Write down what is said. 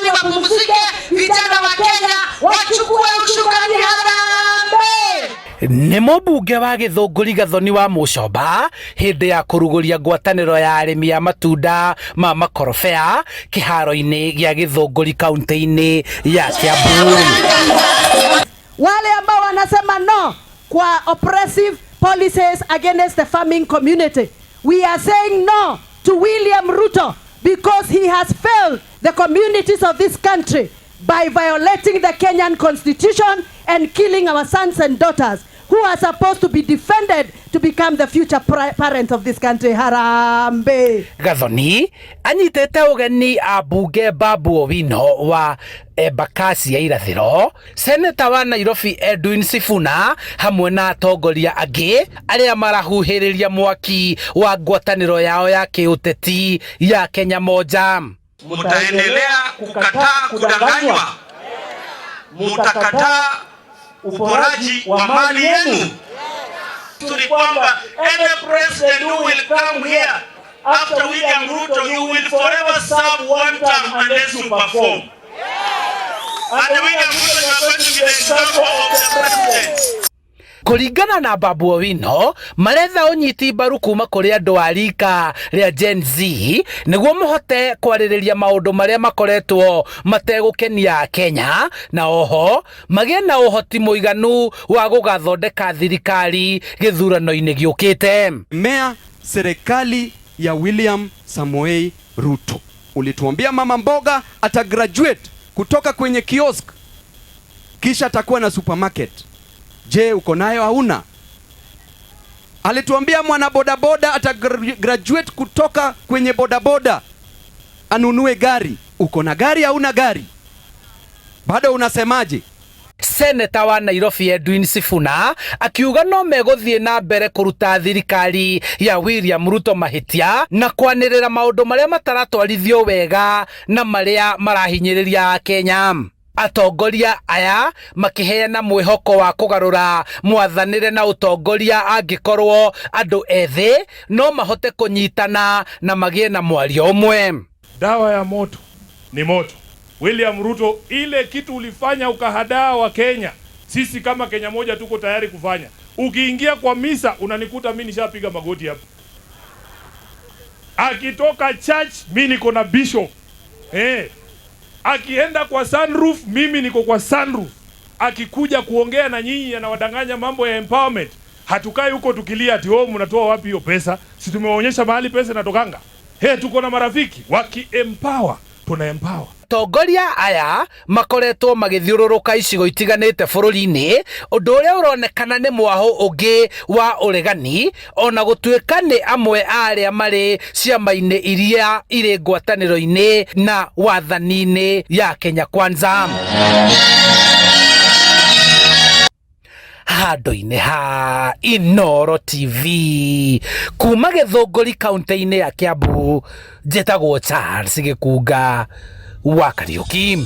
Nyumbani wapumzike, vijana wa Kenya wachukue usukani. Harambee! Nĩ mũmbunge wa Gĩthũngũri Gathoni wa Mũcomba hĩndĩ ya kũrugũria ngwatanĩro ya arĩmi a matunda ma makorobea kĩharo-inĩ gĩa Gĩthũngũri kaunti-inĩ ya Kiambu. Wale ambao wanasema no kwa oppressive policies against the farming community. We are saying no to William Ruto because he has failed the communities of this country by violating the Kenyan constitution and killing our sons and daughters who are supposed to be defended to become the future parents of this country. Harambee. Gathoni anyitĩte ũgeni ambunge Babu Owino wa Embakasi ya irathĩro, seneta wa Nairobi Edwin Sifuna hamwe na atongoria angĩ arĩa marahuhĩrĩria mwaki wa ngwatanĩro yao ya kĩũteti ya Kenya Moja. Mutaendelea kukataa kudanganywa, mutakataa uporaji wa mali yenu. Ni kwamba any president who will come here after William Ruto, you will forever serve one term unless you perform. And William Ruto, you are going to be the example of the president. Kũringana na Babu Owino, maretha ũnyiti mbaru kuma kũrĩ andũ a rika rĩa Gen Z nĩguo mahote kwarĩrĩria maũndũ marĩa makoretwo mategũkenia Kenya, na oho magĩe na ũhoti mũiganu wa gũgathondeka thirikari gĩthurano-inĩ gĩũkĩte. Mea serikali ya William Samoei Ruto. Ulituambia mama mboga ata graduate kutoka kwenye kiosk kisha atakuwa na supermarket. Je, uko nayo? Hauna? Alituambia mwana bodaboda ata graduate kutoka kwenye bodaboda anunue gari. Uko na gari? Hauna gari? Bado unasemaje? Seneta wa Nairobi Edwin Sifuna akiuga no megũthiĩ na mbere kũruta thirikari ya William Ruto mahĩtia na kwanĩrĩra maũndũ marĩa mataratwarithio wega na marĩa marahinyĩrĩria Akenya. Atongoria aya makĩheana mwĩhoko wa kũgarũra mwathanĩre na ũtongoria angĩkorwo andũ ethĩ no mahote kũnyitana na magĩe na mwario ũmwe. Dawa ya moto ni moto. William Ruto, ile kitu ulifanya ukahadaa Wakenya, sisi kama Kenya Moja tuko tayari kufanya. Ukiingia kwa misa unanikuta mimi nishapiga magoti hapo. Akitoka church mi niko na bishop. Akienda kwa sunroof mimi niko kwa sunroof. Akikuja kuongea na nyinyi anawadanganya mambo ya empowerment. Hatukai huko tukilia ati, "Oh, mnatoa wapi hiyo pesa?" Si tumewaonyesha mahali pesa inatokanga? He, tuko na marafiki waki empower, tuna empower. Atongoria aya makoretwo magĩthiũrũrũka icigo itiganĩte bũrũri-inĩ, ũndũ ũrĩa ũronekana nĩ mwahũ ũngĩ wa ũregani, ona gũtuĩka nĩ amwe a arĩa marĩ ciama-inĩ iria irĩ ngwatanĩro-inĩ na wathani-inĩ ya Kenya Kwanza. Handũ-inĩ ha Inooro TV kuma Gĩthũngũri kaunti-inĩ ya Kiambu, njĩtagwo Charles Gĩkunga wa Kariũki.